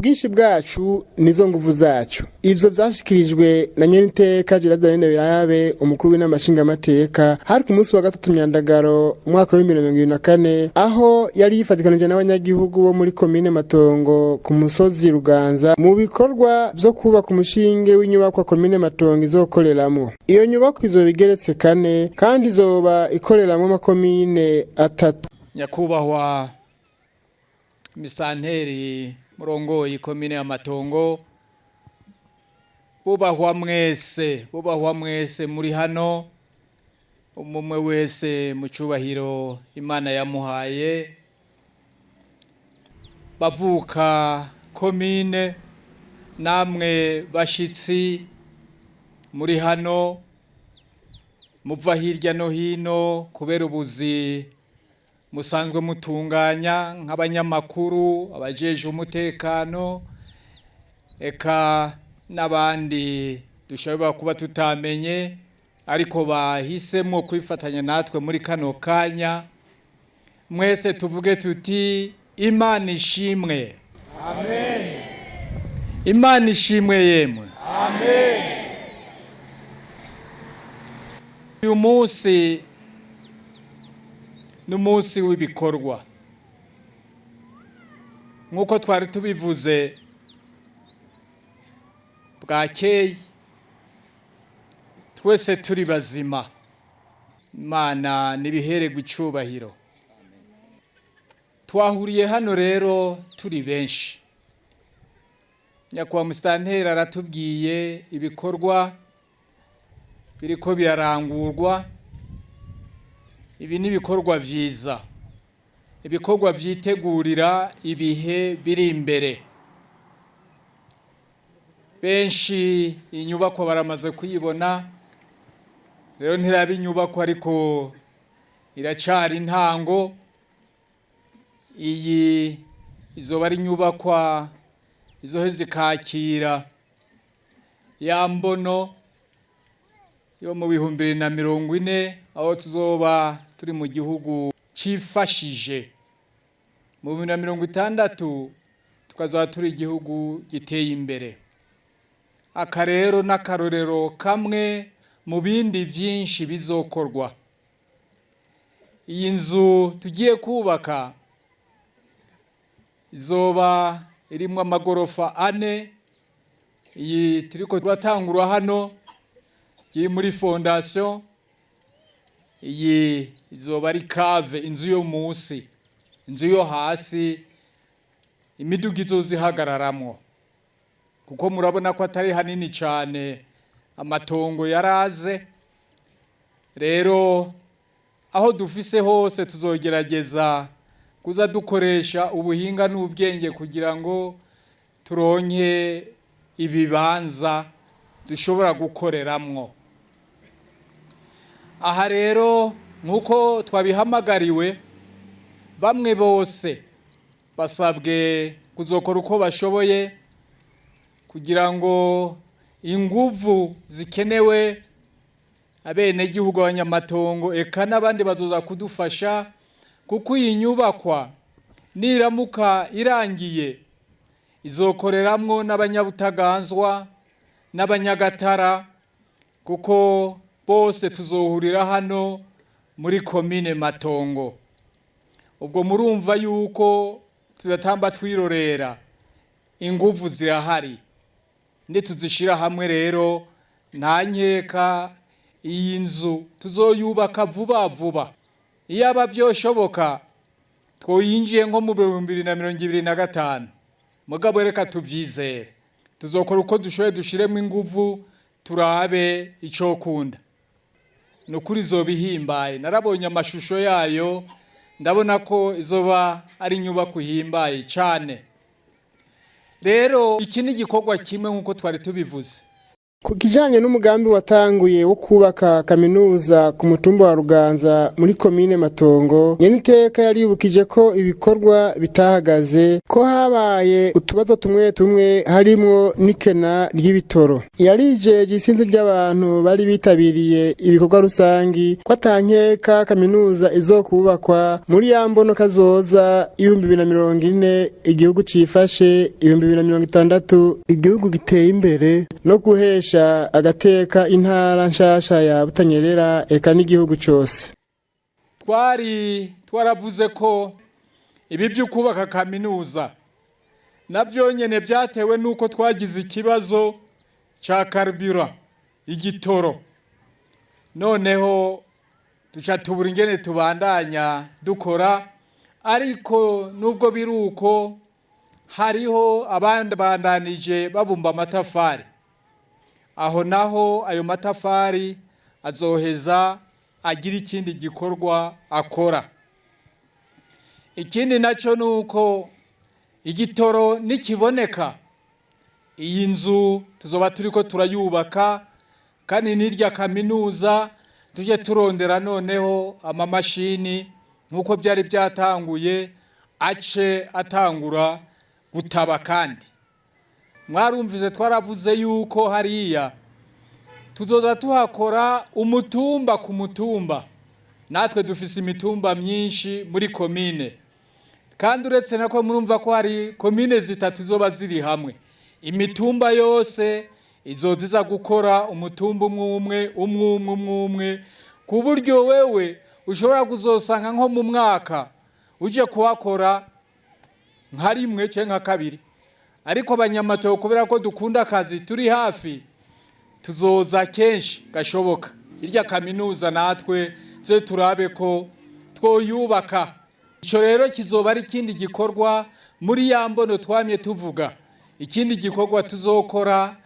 Ubwinshi bwacu nizo nguvu zacu. Ivyo vyashikirijwe na nyeniteka Gerard Birabe, umukuru w'inama nshingamateka, hari ku munsi wa 3 Myandagaro umwaka wa 2024, aho yari yifatikanije n'abanyagihugu bo muri komine Matongo ku musozi Ruganza mu bikorwa vyo kubaka umushinge w'inyubakwa komine Matongo izokoreramwo. Iyo nyubakwa izoba igeretse kane kandi izoba ikoreramwo amakomine atatu. Nyakubahwa misanteri murongoye ikomine ya Matongo, bubahwa mwese, bubahwa mwese muri hano, umumwe wese mu cyubahiro Imana yamuhaye, bavuka komine, namwe bashitsi muri hano muva hirya no hino kubera ubuzi musanzwe mutunganya nk'abanyamakuru, abajeje umutekano, eka n'abandi dushobora kuba tutamenye ariko bahisemo kwifatanya natwe muri kano kanya, mwese tuvuge tuti: "Imana ishimwe, Imana ishimwe yemwe." Uyu munsi n'umunsi w'ibikorwa nk'uko twari tubivuze bwakeye. Twese turi bazima, Imana nibihererwe icubahiro. Twahuriye hano rero turi benshi. Nyakubahwa musitanteri aratubwiye ibikorwa biriko birarangurwa. Ibi ni ibikorwa vyiza, ibikorwa vyitegurira ibihe biri imbere. Benshi inyubakwa baramaze kuyibona. Rero ntiraba inyubakwa, ariko iracari intango. Iyi izoba ari inyubakwa izoheza ikakira ya mbono yo mu 2040, aho tuzoba turi mu gihugu cifashije, mu 2060 tukazaba turi igihugu giteye imbere. Aka rero n'akarorero kamwe mu bindi vyinshi bizokorwa. Iyi nzu tugiye kubaka izoba irimwo amagorofa ane. Iyi turiko turatangura hano iri muri fondation. Iyi izoba ari cave, inzu yo musi, inzu yo hasi imiduga izoza ihagararamwo, kuko murabona ko atari hanini cane, amatongo yaraze. Rero aho dufise hose tuzogerageza kuza dukoresha ubuhinga n'ubwenge kugira ngo turonke ibibanza dushobora gukoreramwo. Aha rero, nk'uko twabihamagariwe, bamwe bose basabwe kuzokora uko bashoboye kugira ngo inguvu zikenewe, abenegihugu, abanyamatongo, eka n'abandi bazoza kudufasha, kuko iyi nyubakwa niramuka irangiye izokoreramwo n'abanyabutaganzwa n'abanyagatara, kuko bose tuzohurira hano muri komine Matongo. Ubwo murumva yuko tudatamba twirorera, inguvu zirahari nituzishira hamwe. Rero nta nkeka iyi nzu tuzoyubaka vuba vuba. Iyaba vyoshoboka twoyinjiye nko mu 2025, mugabo reka tuvyizere, tuzokora uko dushoboye, dushiremo inguvu, turabe icokunda. Ni ukuri izoba ihimbaye. Narabonye amashusho yayo, ndabona ko izoba ari inyubako ihimbaye cane. Rero iki ni igikorwa kimwe nk'uko twari tubivuze. Ku kijanye n'umugambi watanguye wo kubaka kaminuza ku mutumba wa Ruganza muri komine Matongo, nyeniteka yaribukije ko ibikorwa bitahagaze, ko habaye utubazo tumwe tumwe harimwo n'ikena ry'ibitoro. Yarijeje isinzi ry'abantu bari bitabiriye ibikorwa rusangi ko atankeka kaminuza izokubakwa muri ya mbono kazoza 2040 igihugu cifashe, 2060 igihugu giteye imbere, no guhesha agateka intara nshasha ya Butanyerera eka n'igihugu cose. Twari twaravuze ko ibi byo kubaka kaminuza nabyo nyene byatewe n'uko twagize ikibazo ca carburant, igitoro, noneho duca tubura ingene tubandanya dukora. Ariko nubwo biri uko, hariho abandi bandanije babumba amatafari. Aho naho ayo matafari azoheza agira ikindi gikorwa akora. Ikindi nacyo ni uko igitoro nikiboneka, iyi nzu tuzoba turiko turayubaka, kandi n'irya kaminuza tujye turondera noneho amamashini nk'uko byari byatanguye, ace atangura gutaba. Kandi mwarumvise twaravuze yuko hariya tuzoza tuhakora umutumba ku mutumba. Natwe dufise imitumba myinshi muri komine, kandi uretse nako murumva ko hari komine zitatu zoba ziri hamwe, imitumba yose izoza iza gukora umutumba umwe umwe umwe umwe umwe umwe, ku buryo wewe ushobora kuzosanga nko mu mwaka uje kuhakora nka rimwe cyangwa nka kabiri. Ariko abanyamatoyo, kubera ko dukunda akazi, turi hafi, tuzoza kenshi gashoboka. Irya kaminuza natwe tuze turabe ko twoyubaka. Icyo rero kizoba ari ikindi gikorwa muri ya mbono twamye tuvuga, ikindi gikorwa tuzokora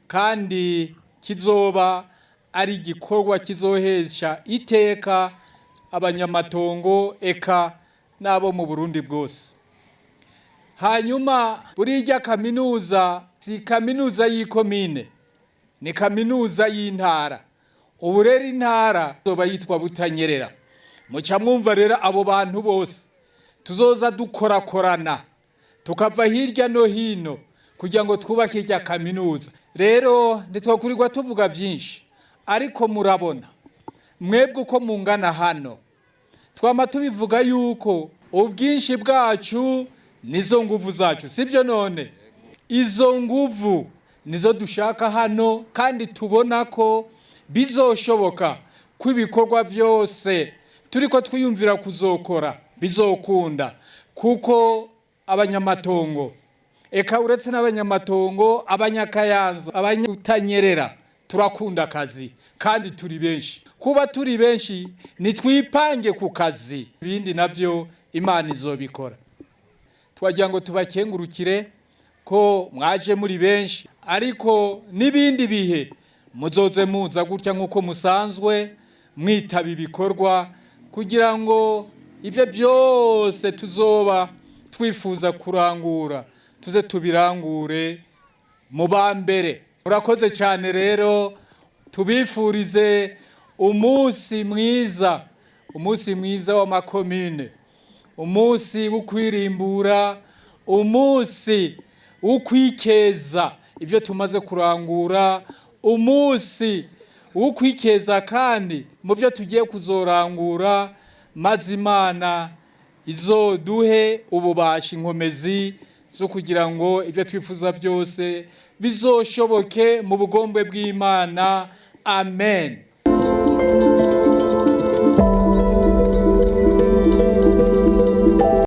kandi kizoba ari igikorwa kizohesha iteka abanyamatongo eka n'abo mu Burundi bwose. Hanyuma buriya kaminuza si kaminuza y'ikomine, ni kaminuza y'intara. Ubu rero intara izoba yitwa Butanyerera. Muca mwumva rero abo bantu bose tuzoza dukorakorana, tukava hirya no hino kugira ngo twubake irya kaminuza. Rero ntitwakurirwa tuvuga byinshi, ariko murabona mwebwe uko mungana hano. Twama tubivuga yuko ubwinshi bwacu nizo nguvu zacu, sibyo? None izo nguvu nizo dushaka hano, kandi tubona ko bizoshoboka, ko ibikorwa byose turiko twiyumvira kuzokora bizokunda, kuko abanyamatongo, eka uretse n'abanyamatongo, abanyakayanza, abanyutanyerera, turakunda akazi kandi turi benshi. Kuba turi benshi, nitwipange ku kazi, ibindi navyo Imana izobikora. Twagira ngo tubakengurukire ko mwaje muri benshi, ariko n'ibindi bihe muzoze muza gutya nk'uko musanzwe mwitaba ibikorwa, kugira ngo ibyo byose tuzoba twifuza kurangura tuze tubirangure mu ba mbere. Murakoze cyane. Rero tubifurize umunsi mwiza, umunsi mwiza w'amakomine, umunsi wo kwirimbura, umunsi wo kwikeza ibyo tumaze kurangura, umunsi wo kwikeza kandi mu byo tugiye kuzorangura, maze Imana izoduhe ububasha, inkomezi zo kugira ngo ibyo twifuza byose bizoshoboke mu bugombwe bw'Imana. Amen.